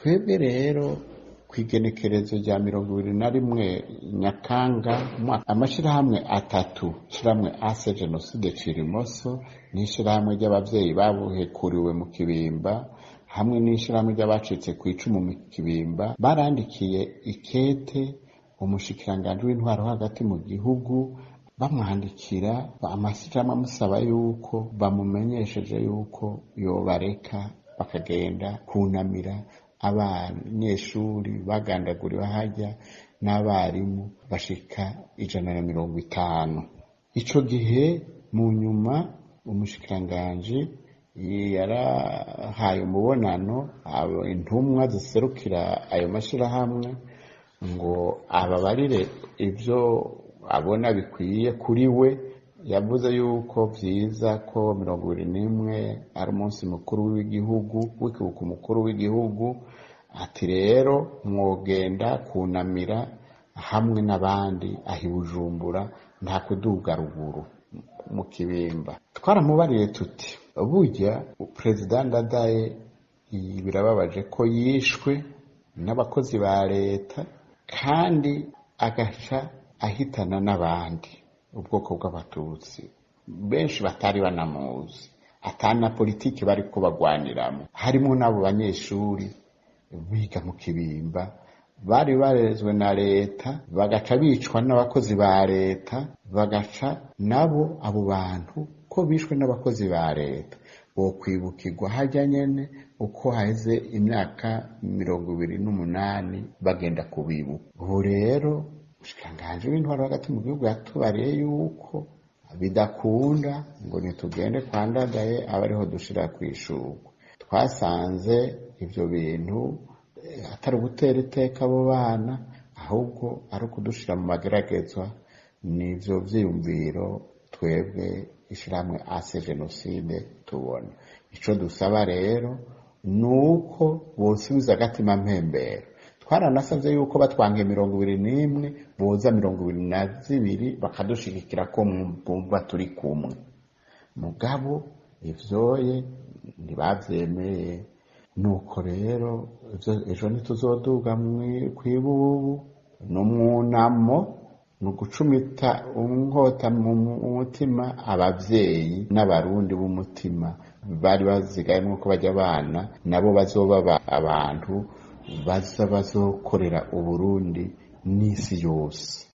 Twebwe rero kw'igenekerezo rya 21 Nyakanga, amashirahamwe atatu, ishirahamwe Ase Jenoside Cirimoso, n'ishirahamwe ry'abavyeyi babuhekuriwe mu Kibimba, hamwe n'ishirahamwe ry'abacitse ku icumu mu Kibimba, barandikiye ikete umushikiranganji w'intwaro hagati mu gihugu, bamwandikira amashirahamwe amusaba yuko bamumenyesheje yuko yobareka bakagenda kunamira abanyeshuri bagandaguriwe hajya n'abarimu bashika 150. Ico gihe mu nyuma umushikiranganji yarahaye umubonano intumwa ziserukira ayo mashirahamwe ngo ababarire ivyo abona bikwiye kuri we. Yavuze yuko vyiza ko 21 ari umunsi mukuru w'igihugu, w'ikibuka umukuru w'igihugu, ati rero mwogenda kunamira hamwe n'abandi ahi Bujumbura, nta kuduga ruguru mu Kibimba. Twaramubariye tuti burya Perezida Ndadaye birababaje ko yishwe n'abakozi ba leta kandi agaca ahitana n'abandi ubwoko bw'abatutsi benshi batari banamuzi, atana politiki bariko bagwaniramo, harimo n'abo banyeshuri biga mu Kibimba bari barezwe na leta, bagaca bicwa n'abakozi ba leta, bagaca nabo abo bantu ko bishwe n'abakozi ba leta bokwibukirwa hajya nyene uko haheze imyaka 28 bagenda kubibuka. Ubu rero umushikiranganji w'intwaro hagati mu gihugu yatubariye yuko bidakunda ngo nitugende kwa Ndadaye abe ariho dushira kw'ishurwe. Twasanze ivyo bintu atari ugutera iteka abo bana, ahubwo ari ukudushira mu mageragezwa. N'ivyo vyiyumviro twebwe ishirahamwe Ase Jenoside tubona. Ico dusaba rero nuko bosubiza agatima mpembero. Twaranasavye yuko batwanke 21 boza 22 bakadushigikira ko bumva turi kumwe, mugabo ivyoye ntibavyemeye. Nuko rero ejo ntituzoduga kw'ibubu n'umwunamo, ni ugucumita inkota mu mutima abavyeyi n'abarundi b'umutima bari bazigayemwo ko bajya abana nabo bazoba abantu baza bazokorera Uburundi n'isi yose.